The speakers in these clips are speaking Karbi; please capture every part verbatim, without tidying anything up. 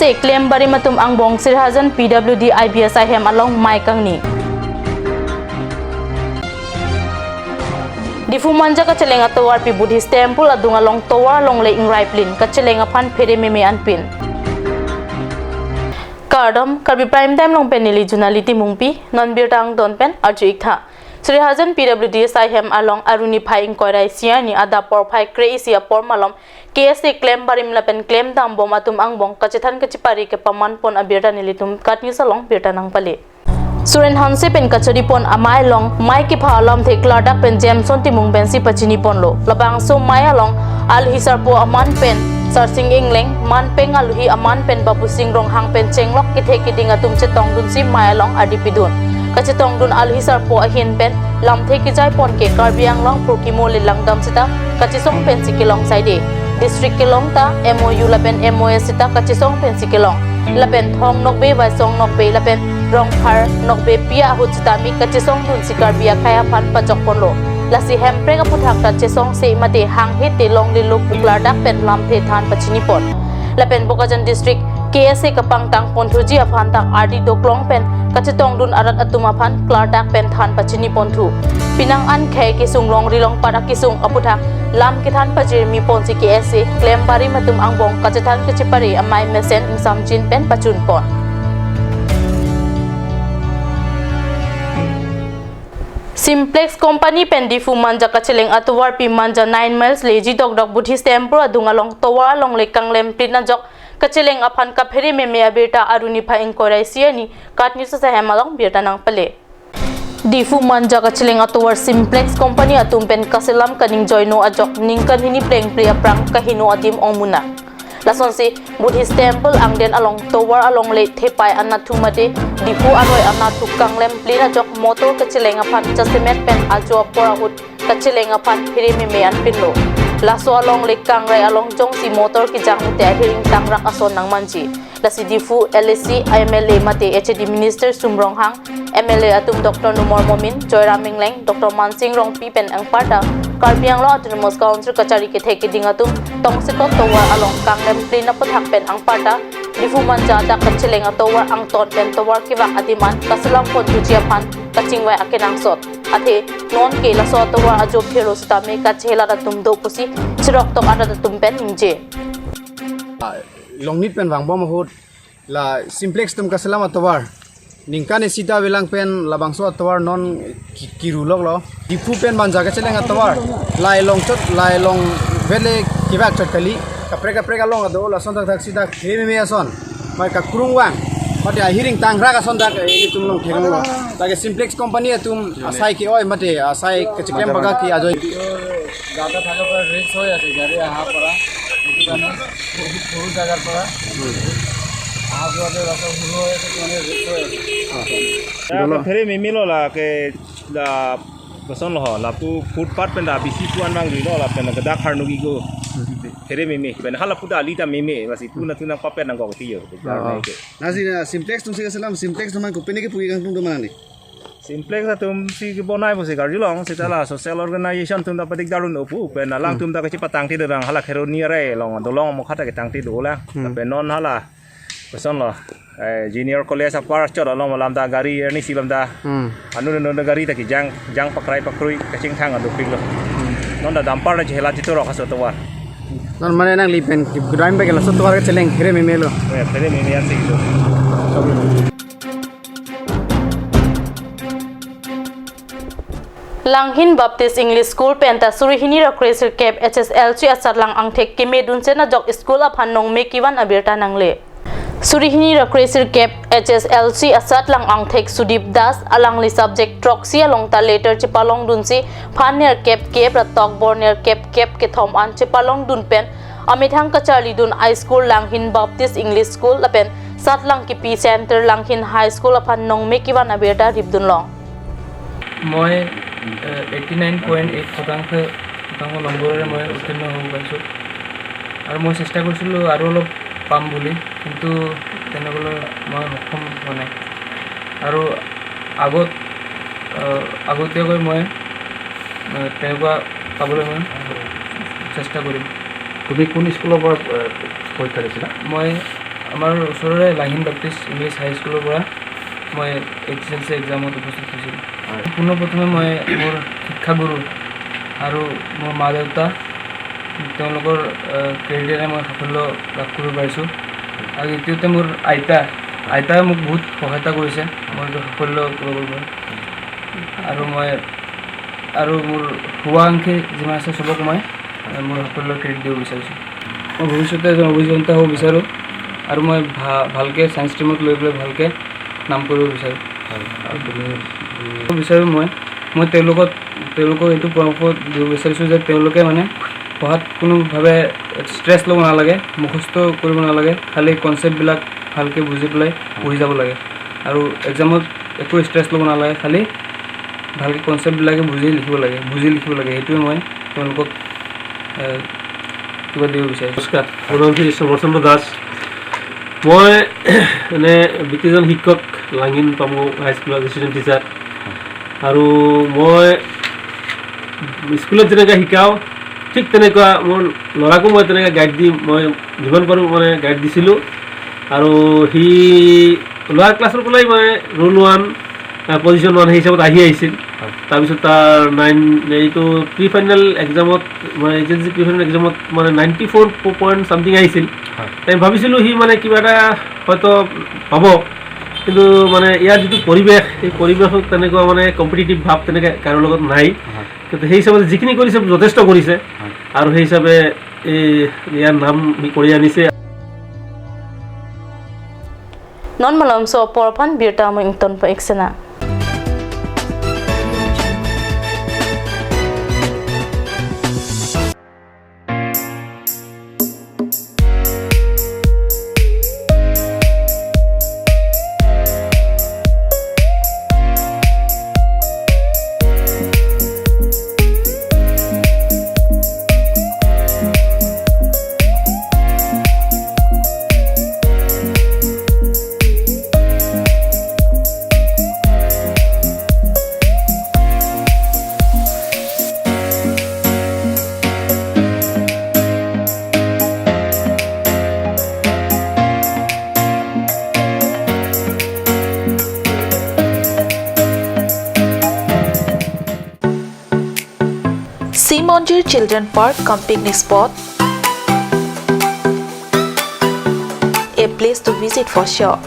Te klem barim atum angbong Srihajan P W D I B S I hem along mei kangni. Diphu Manja kacheleng atovarpi Buddhist temple adung along tovar alongle ingrai plin, kacheleng aphan phere meme anpin. Kardom, Karbi Prime Time along pen neli Junali Timungpi, non birta angton pen arju iktha. Srihajan P W D S I hem along aruni phai ingkoi ra isi arni adap porphai kre-isi apor malom K S A klem barim lapen klem dambom atum angbong kachethan kachipare kepaman pon abirta nelitum KAT News along birta nangpale. Suren Hanse pen kachari pon amei along mei kepha alamthe klardak pen Jameson Timung pensi pachini ponlo. Labangso mei along aluhi sarpo aman pen Sarsing Engleng, manpeng aluhi aman pen Bapusing Ronghang pen chenglok kethe keding atum chetongdunsi mei along ardi pidun. Kachetongdun aluhi sarpo ahin pen lamthe kejai pon ke Karbi Anglong phurkimo le langdam seta kachesong pensi kelong saide. District kelong ta M O U lapen M O S seta kachesong pensi kelong. Lapen thong nokbe, vaisong nokbe lapen rongphar nokbe pi ahut sitame kachesongdunsi Karbi akhei aphan pachok ponlo. Lasi Hemprek aphuthak ta chesong se mate hanghe te longlelo pu klardak pen lamthe than pachini pon. Lapen Bokajan District K S A kapangtang ponthuji aphan ta ardi doklong pen kachetongdun arat atum aphan klardak pen than pachini ponthu. Penang an khei kesung longri longpat akesung aphuthak lam kethan pajirmi ponsi K S A klem barim atum angbong kachethan kachipare amei mesen ingsamjin pen pachun pon. Simplex Company pen Diphu Manja kacheleng atovarpi Manja nine miles leji dokdok Buddhist temple adung along tovar alongle kanglem plin ajok kacheleng aphan kaphere meme abirta aruni phai ingkoi ra isi arni KAT News asai hem along birta nangpale. Diphu Manja kacheleng atovar Simplex Company atum pen kaselam kaningjoino ajok ningkan hini plengple aphrang kaheno adim ongmunak. Lasonsi Buddhist temple angden along tovar alongle thepai anatthu mate Diphu aroi anatthu kanglem plin ajok motor kacheleng aphan jasemet pen ajo apor ahut kacheleng aphan phere meme anpinlo. Laso alongle kangrai along jongsi motor kejang te ahir ingtangrak ason nangmanji. Lasi Diphu L A C, M L A mate H A D Minister Sum Ronghang, M L A atum Doctor Numal Momin, Joyram Engleng, Doctor Mansing Rongpi pen anparta Karbi Anglong Autonomous Council kachari kethe keding atum tongsekot tovar along kanglem plin aphuthak pen anparta Diphu Manja adak kacheleng atovar angton pen tovar kevak adim an kaselam ponthuji aphan kachingvai akenangsot. Athe non ke laso atovar ajo phelo sitame kachelat atum do pusi cheroktok arat atum pen ningje. Longnit pen vangbom ahut la Simplex atum kaselam atovar ningkan isi ta avelang pen labangso atovar non ki-, kiruloklo. Diphu pen Manja kacheleng atovar la elong chot, la elong vele kevak chot kali. Kaprek kaprek along ado, lason thakthak sita khe meme ason. Mai kakrung vang. Mate ahir ingtangrak ason dak, eh, ilitum long thenglo. Lake Simplex Company atum asai ke-oi mate asai kacheklem baga ke ajoine. ज्यादा থাকে পৰা ৰিস্ক হৈ আছে গাড়ী অহাৰ পৰা, সেইটো কাৰণে বহুত সৰু জাগাৰ পৰা অহা যোৱাতে ৰাস্তা সৰু হৈ আছে, সেইটো কাৰণে ৰিস্ক হৈ আছে। Dolo. Phere meme lo lake la koson lo ho, lapu footpath pen da bisi pu anvang lo lapen da harnugi go. Phere meme pen hala pu da ali ta meme, basi pu na tu nangpapet nangkok tiyo. Oh. Nasi na Simplex atumsi kaselam, Simplex atum man kopine kepu kangtung do ma nangli? Simplex atumsi kebonai pusi karjulong, seta la social organization atum ta patik darun opu, pen alangtum ta kachepatangte dorang hala Kheroni arai along, dolong mokha ta ketangte dolang. Hmm. Pen non hala, koson lo, eh, junior college apar chot along alam ta gari arnisi alam ta. Hmm. Anu anu gari ta kejang, jang pakrai pakrui, kachingthang adopiklo. Hmm. Non ta dumper ta chehela chitorok aso tovar. Non mane nangli pen kidam pe ke laso tovar kacheleng phere meme lo. Eh, phere meme ansi lo. Langhin Baptist English School pen ta suri hini ra kre sirkep H S L C asatlang angthek kemedun sen ajok school aphan nongme kevan abirta nangle. Suri hini ra kre sirkep H S L C asatlang angthek Sudip Das, alangli subject throksi along ta letter chepalongdunsi phan nerkep kep ra tokbor nerkep kep kethom an chepalongdun pen amethang kacharlidun a school Langhin Baptist English School lapen satlang kipi center Langhin High School aphan nongme kevan abirta ripdunlong. মই, এ, eighty nine point eight শতাংশ, শতাংশ নম্বৰেৰে মই উত্তীৰ্ণ হ'ব পাৰিছোঁ। আৰু মই চেষ্টা কৰিছিলোঁ আৰু অলপ পাম বুলি, কিন্তু তেনেকৈ মই সক্ষম হোৱা নাই। আৰু আগত, এ, আগতীয়াকৈ মই, এ, তেনেকুৱা পাবলৈ মই চেষ্টা কৰিম। তুমি কোন স্কুলৰ পৰা, এ, পৰীক্ষা দিছিলা? মই আমাৰ ওচৰৰে লাহিন বেপ্টিষ্ট ইংলিছ হাই স্কুলৰ পৰা মই এইচ এছ এল চি এক্সামত উপস্থিত হৈছিলোঁ। হয়। পোনপ্ৰথমে মই মোৰ শিক্ষাগুৰু আৰু মোৰ মা দেউতা, তেওঁলোকৰ, আহ, ক্ৰেডিটেৰে মই সাফল্য লাভ কৰিব পাৰিছোঁ। আৰু দ্বিতীয়তে মোৰ আইতা, আইতাই মোক বহুত সহায়তা কৰিছে মই এইটো সাফল্য পাবলৈ। আৰু মই, আৰু মোৰ শুভাকাংক্ষী যিমান আছে, চবক মই, আহ, মোৰ সাফল্যৰ ক্ৰেডিট দিব বিচাৰিছোঁ। মই ভৱিষ্যতে এজন অভিযন্তা হ'ব বিচাৰোঁ আৰু মই ভা-, ভালকে ছায়েন্স ষ্ট্ৰীমত লৈ পেলাই ভালকে নাম কৰিব বিচাৰোঁ। হয়, আৰু তুমি, তুমি বিচাৰোঁ মই, মই তেওঁলোকক, তেওঁলোকক এইটো পৰামৰ্শ দিব বিচাৰিছোঁ যে তেওঁলোকে মানে পঢ়াত কোনোভাৱে ষ্ট্ৰেছ ল'ব নালাগে, মুখস্থ কৰিব নালাগে, খালি কনচেপ্টবিলাক ভালকে বুজি পেলাই পঢ়ি যাব লাগে। আৰু এক্সামত একো ষ্ট্ৰেছ ল'ব নালাগে, খালি ভালকে কনচেপ্টবিলাকে বুজি লিখিব লাগে, বুজি লিখিব লাগে। সেইটোৱে মই তেওঁলোকক, এ, কিবা দিব বিচাৰিছোঁ। নমস্কাৰ, মোৰ নাম শ্ৰী সমৰচন্দ্ৰ দাস। মই এনে বৃত্তিজন শিক্ষক, লাঙিন পামু হাই স্কুলৰ এছিষ্টেণ্ট টিচাৰ। আৰু মই স্কুলত যেনেকৈ শিকাওঁ, ঠিক তেনেকুৱা মোৰ ল'ৰাকো মই তেনেকৈ গাইড দি, মই যিমান পাৰোঁ মানে গাইড দিছিলোঁ। আৰু সি লোৱাৰ ক্লাছৰ পৰাই মানে ৰোল ওৱান, আহ, পজিশ্যন ওৱান সেই হিচাপত আহি আহিছিল। হয়। তাৰপিছত তাৰ নাইন, এইটো প্ৰি ফাইনেল এক্সামত, মানে এইচ এছ এল চি প্ৰি ফাইনেল এক্সামত মানে নাইণ্টি ফ'ৰ পইণ্ট ছামথিং আহিছিল। হয়। তাই ভাবিছিলোঁ সি মানে কিবা এটা হয়তো পাব, কিন্তু মানে ইয়াৰ যিটো পৰিৱেশ, সেই পৰিৱেশত তেনেকুৱা মানে কম্পিটিটিভ ভাৱ তেনেকৈ কাৰো লগত নাই। হয়। কিন্তু সেই হিচাপত যিখিনি কৰিছে, যথেষ্ট কৰিছে। হয়। আৰু সেই হিচাপে এই ইয়াৰ নাম সি কৰি আনিছে। Non malomso apor aphan birta mo ingtonpo eksena. Simonjir Children Park cum picnic spot, a place to visit for sure.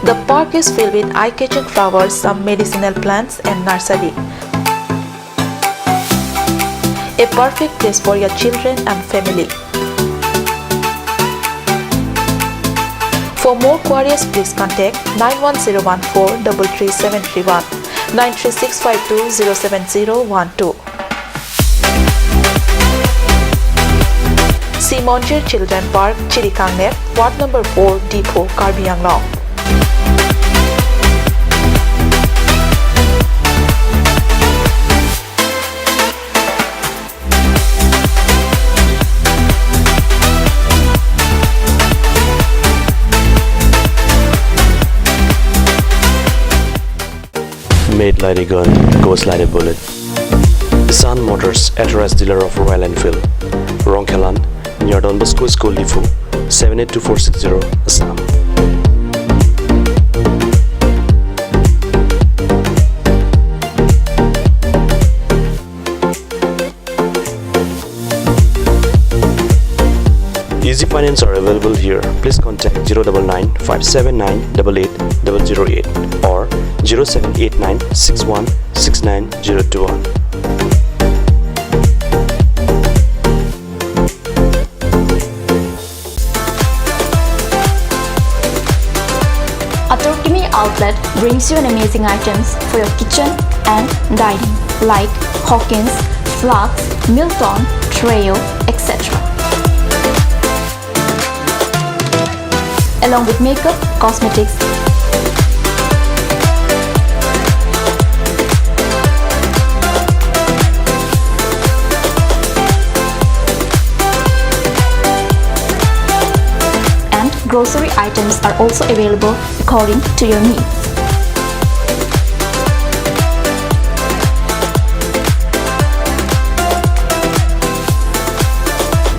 The park is filled with eye-catching flowers, some medicinal plants and nursery. A perfect place for your children and family. For more queries, please contact nine one zero one four double three seven three one, nine three six five two zero seven zero one two. Simonjir Children Park, Chirikangnep, Ward number four, Diphu, Karbi Anglong. Made like a gun, goes like a bullet. Sun Motors, authorized dealer of Royal Enfield. Rongkhelan, near Don Bosco School, Diphu, seven eight two four six zero, Assam. Easy finance are available here. Please contact zero double nine five seven nine double eight double zero eight or zero seven eight nine six one six nine zero two one. Atorkimi Outlet brings you an amazing items for your kitchen and dining, like Hawkins, Flux, Milton, Trio, et cetera. Along with makeup, cosmetics, and grocery items are also available according to your needs.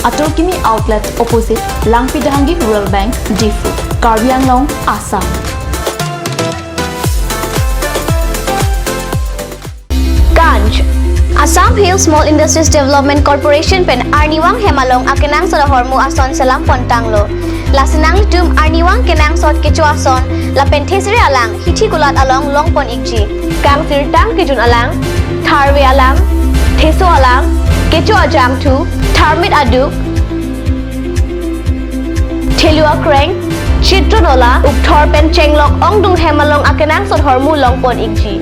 Ator Kimi Outlet, opposite Langpidhangi Rural Bank, Diphu, Karbi Anglong, Assam. Kanj. Assam Hill Small Industries Development Corporation pen arnivang hem along akenangsot ahormu ason selam pontanglo. Lasi nanglitum arnivang kenangsot kecho ason lapen thesere alang hithi kulat along longpon ikji. Kangsirtang kejun alang, tharve alang, theso alang, kecho ajangthu, tharmit aduk, thelu akreng, chitro nola, ukthor pen chenglok ongdung hem along akenangsot ahormu longpon ikji.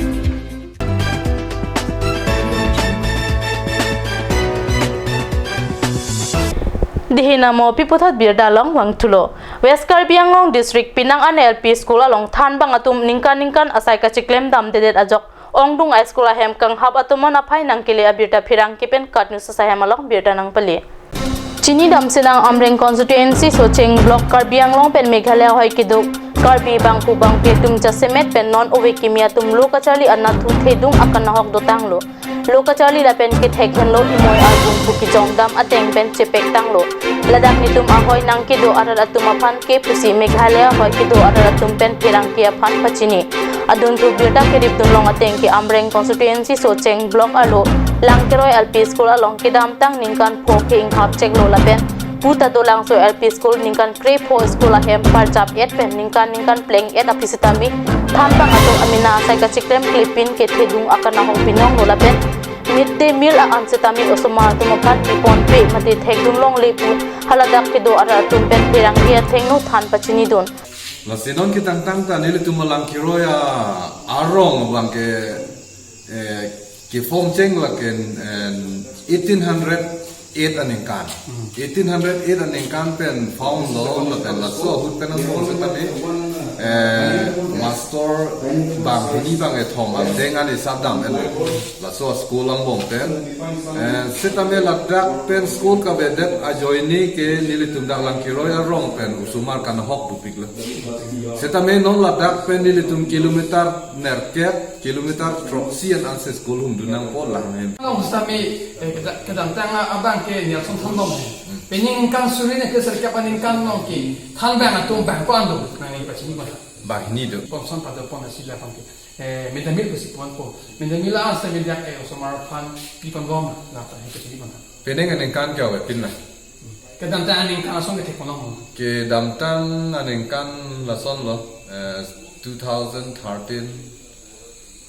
Dihina mo pi puthot birta along vangthulo. West Karbi Anglong District Penang an L P School along thanbang atum ningkan ningkan asai kachiklem damdedet ajok ongdung a-school ahem kanghap atum an aphai nangkele abirta pherangke pen KAT News asai hem along birta nangpale. Chinidam sinang Amreng constituency Socheng block Karbi Anglong pen Meghalaya ahoi kedo Karbi bangphu bangphi atum jasemet pen non ove kimi atum lo kacharli anatthu thedung akan nahok dotanglo. Lo kacharli lapen kethek henlo imoi arbung pu kejongdam ateng pen chepektanglo. Ladak netum ahoi nangkedo arat atum aphan ke pusi Meghalaya ahoi kedo arat atum pen pherangke aphan pachini. Adunthu birta keripdun long ateng ke Amreng constituency Socheng block arlo Langkeroi L P School along kedamtang ningkan pho ke inghap cheklo lapen pu ta dolangso L P School ningkan krepho school ahem parjap et pen ningkan ningkan pleng et aphi sitame thanbang atum amena asai kachiklem klepin kethedung akan nahok pinonglo lapen mid day meal a-an sitame osomar atum aphan piponpe mate thekdun longle pu haladak kedo arat atum pen pherangke athengno than pachinidun. Lasi non ketangtang ta nelitum Langkeroi arong abang ke, eh, ke-form cheng lake, eh, eighteen hundred eight aningkan. Hmm. Eighteen hundred eight aningkan pen found lo, lapen laso ahut pen angbong setame, eh, master banghini bangkethom angdeng an isap dam en. Laso school angbong pen. Eh, setame ladak pen school kavedet ajoine ke nelitum dak Langkeroi arong pen osomar kanahok dopiklo. Setame non ladak pen nelitum kilometer nerkep, kilometer throksi an ansi school humdun nangpo lang hem. Along setame, eh, keda-, kedamtang abang ke Nelson Thandong he. Hmm. Peningkan suri ne ke serkep aningkan along ke thanbang atum bang ko-an do nangpachini mata. Banghini do. Pom son pada pom asila pom ke. Eh, mid day meal pusi ponpo. Mid day meal a-an setame dak, eh, osomar aphan piponbom la ta he pachini mata. Penang aningkan ke avepin la. Kedamtang aningkan asong kethek ponlong. Kedamtang aningkan lason lo, eh, two thousand thirteen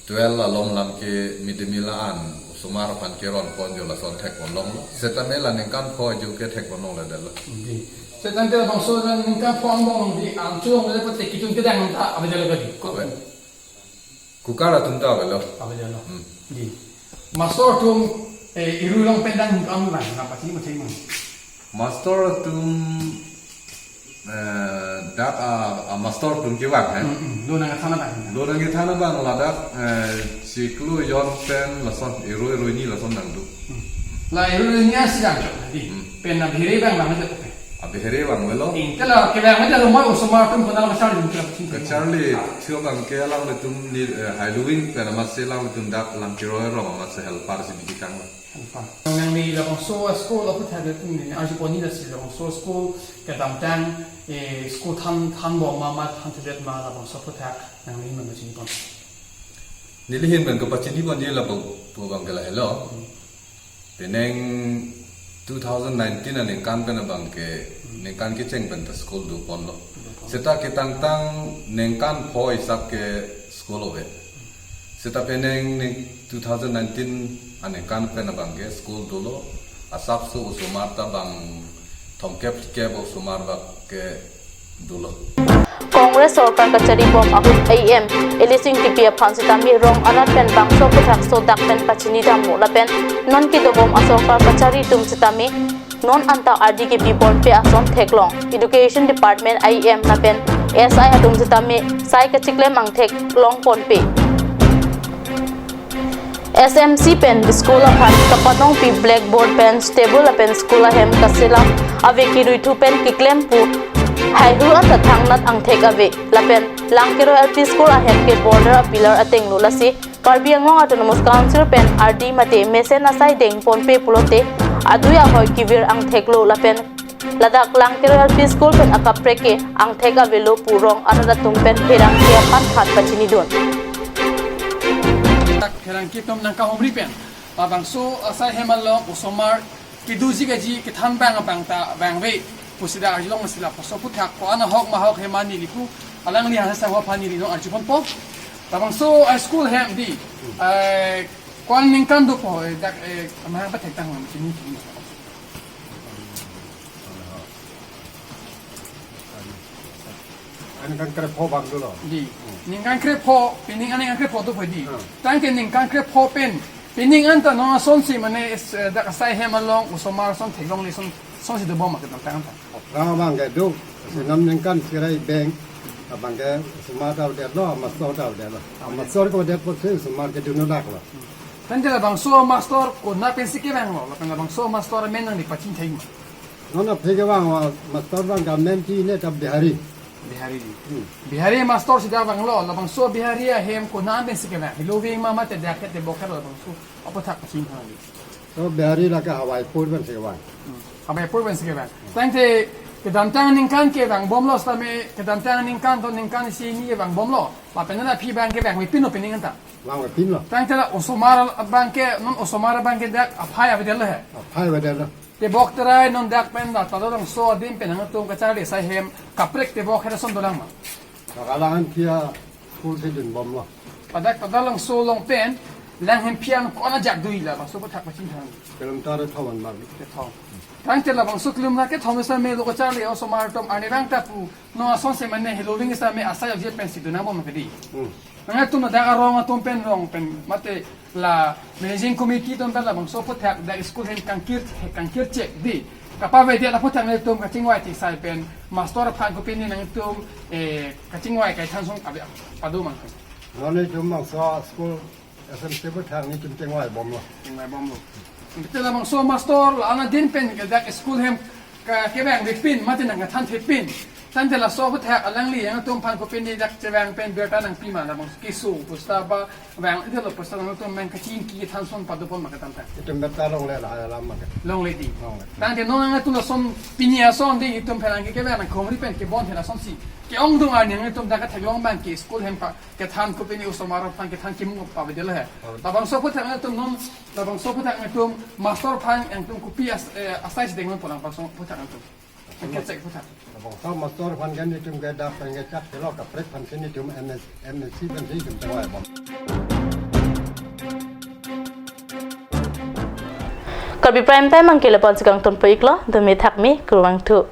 twelve along lam ke mid day meal an osomar aphan keron pon jo lason thek ponlonglo. Setame la ningkan pho jo ke thek ponlongledetlo. Di. Setame labangso ningkan pho angbong di anchot le pate kitun kedang ta avedetlo kadi. Ave. Kukar atum ta avelo. Avedetlo. Hmm. Di. Master atum, eh, irui long pen dang kam lang, nangpachini machini mang. Master atum, eh, dak a, a master atum kevang, he? Hmm, hmm. Lo nangkethan abang. Lo nangkethan abang ladak, eh, chiklo jon pen lason irui irui ni lason nangdo. Hmm. La irui irui ni asi dang chok, di. Hmm. Pen abhere abang lang aja, oke. Abhere abang avelo. Ingkela kevang aja lo, moi osomar atum konat kacharli atum kela pachini. Kacharli, ah, thu abang ke alanglitum ni, eh, Hailuing pen amatsi alanglitum dak Langkeroi arong amatsi helper si bidi kanglo. Helper. Nangli labangso school aphuthak atum ni arjupon ni lasi labangso school kedamtang, eh, school than, thanbom ma, ma thanthedet ma labangso aphuthak nangli man pachini pon. Neli ahin pen kapachini pon ni lapu abang ke lahelo. Hmm. Penang two thousand nineteen aningkan pen abang ke, ningkan kecheng pen ta school do ponlo. Seta ketangtang ningkan pho isap ke school ave. Seta penang ning two thousand nineteen aningkan pen abang ke school dolo. Asapso osomar ta bang thomkep kep osomar bak ke dolo. Congress sorkar kachari bom ahut A M Elison Ingtipi aphan sitame rong arat pen bangso aphuthak sodak pen pachini damlo lapen non kedobom asorkar kachari atum sitame non anta ardi kepi ponpe ason theklong. Education Department A M lapen S I atum sitame sai kachiklem angthek long ponpe. S M C pen school aphan kapanongpi blackboard, bench, table lapen school ahem kaselam ave, kiruithu pen keklem pu haihu anta thangnat angthek ave lapen Langkeroi L P School ahem ke border a pillar atenglo, lasi Karbi Anglong Autonomous Council pen ardi mate mesen asai deng ponpe pulote adui ahoi kevir angthek lo lapen ladak Langkere L P School pen akaprek ke angthek avelo pu rong anat atum pen pherangke aphan phat pachinidun. Pherangke atum nangkahumri pen labangso asai hem along osomar kedoji kaji kethan abang abang ta vangve pusi dak arjulong masi lapuson aphuthak ko-an ahok ma ahok hem an neli pu alangli hasa aphan neli nong arjuponpo. Labangso, eh, school hem di, eh, ko-an ningkan dopo, eh, dak, eh, amahang pathek tang ini. Ningkan krepho abang dolo. Di. Ningkan krepho, pining an ningkan krepho dopo di. Hmm. Tangte ningkan krepho pen pining an ta non asonsi mane, eh, dak asai hem along osomar ason theklongle ason, asonsi dobom ma kedamtang ta. Aphrang abang ke do, si non ningkan sirai beng, abang ke osomar ta avedetlo, mastor ta avedetlo. Mastor ko avedetpo si osomar kedun nolaklo. Tangte labangso mastor konat pensi kevanglo, lapen labangso mastor amen nangli pachini thek ma? Non aphi kevang, mastor abang ke amen pine ta Bihari. Bihari di. Hmm. Bihari mastor si dak vanglo, labangso Bihari ahem konat pensi kevang? Heloving ma mate dak ke tebok ke labangso aphuthak pachini thang di. So Bihari lake Hawaipur pensi kevang. Hmm. Hawaipur pensi kevang. Tangte kedamtang ningkan kevangbomlo setame, kedamtang ningkan to ningkan isi hini kevangbomlo. Lapen non aphi abang ke vangvepinlo pining an ta? Vangvepinlo. Tangte la osomar abang ke, non osomar abang ke dak aphai avedetlo he? Aphai avedetlo. Tebok terai non dak pen la Tadolangso adim pen nangtum kacharli asai hem kaprek tebok hera ason dolang ma? Kalang an kia school si dunbomlo. Ladak Tadolangso along pen Langhemphi an ko-an ajak do, labangso aphuthak pachini thang? Kilometer kethom anbak. Kethom. Tangte labangso kilometer kethom setame lo kacharli osomar atum arnivang ta pu non asonsi mane heloving setame asai ajat pensi donangbom ke di. Hmm. Nangtum dak arong atum pen, rong pen mate la managing committee atum pen labangso aphuthak dak school hem kangkir, kangkirchek di kapavedet aphuthak nangtum kachingvai thek asai pen mastor aphan kopine nangtum, eh, kachingvai kaithan ason ave, pado ma? Non nelitum bangso school S M C aphuthak nelitum chingvaibomlo. Chingvaibomlo. Tangte labangso mastor la-an adin pen ke dak school hem ke, kevangvepin mate nangkethanthepin. Tangte laso aphuthak alangli nangtum aphan kopine dak chevang pen birta nangpi ma, labangso keso posta ba vangdetlo posta nangtum amen kachingki kethan ason padopon ma kedamtang? Itum birta longle la alam ma ke. Longle di. Longle. Tangte non nangtum lason pini ason di itum pherangke kevang nangkahumri pen kebon hera asonsi ke-ongdung arni nangtum dak ketheklong abang ke school hem pa kethan kopine osomar aphan kethan kimu pavedetlo he. Pavedetlo. Labangso aphuthak nangtum non, labangso aphuthak nangtum mastor aphan nangtum kopi as-, eh, asai si dengnon polang, labangso aphuthak nangtum? Kangkirchek aphuthak. Labangso mastor aphan ke nelitum ke dak pen ke chak kelo kaprek aphan si nelitum M S, M S C aphan si nelitum chingvaibom. Karbi Prime Time angke lapu-an si kangtonpo iklo, dome thakme, kurvangthu.